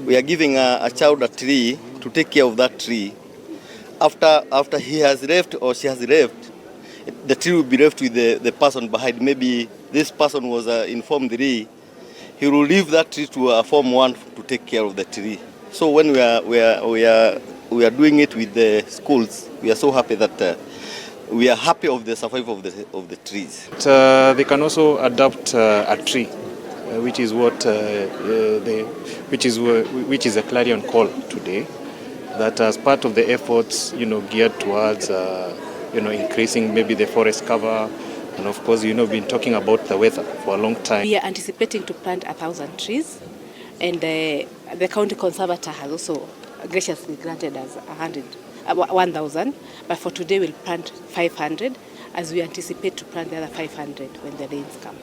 We are giving a child a tree to take care of that tree. After he has left or she has left, the tree will be left with the person behind. Maybe this person was in Form 3. He will leave that tree to Form 1 to take care of the tree. So when we are doing it with the schools, we are so happy that we are happy of the survival of the trees. They can also adopt a tree, which is a clarion call today. That as part of the efforts, geared towards, increasing maybe the forest cover, and of course, been talking about the weather for a long time. We are anticipating to plant 1,000 trees, and the county conservator has also graciously granted us 1,000. But for today, we'll plant 500, as we anticipate to plant the other 500 when the rains come.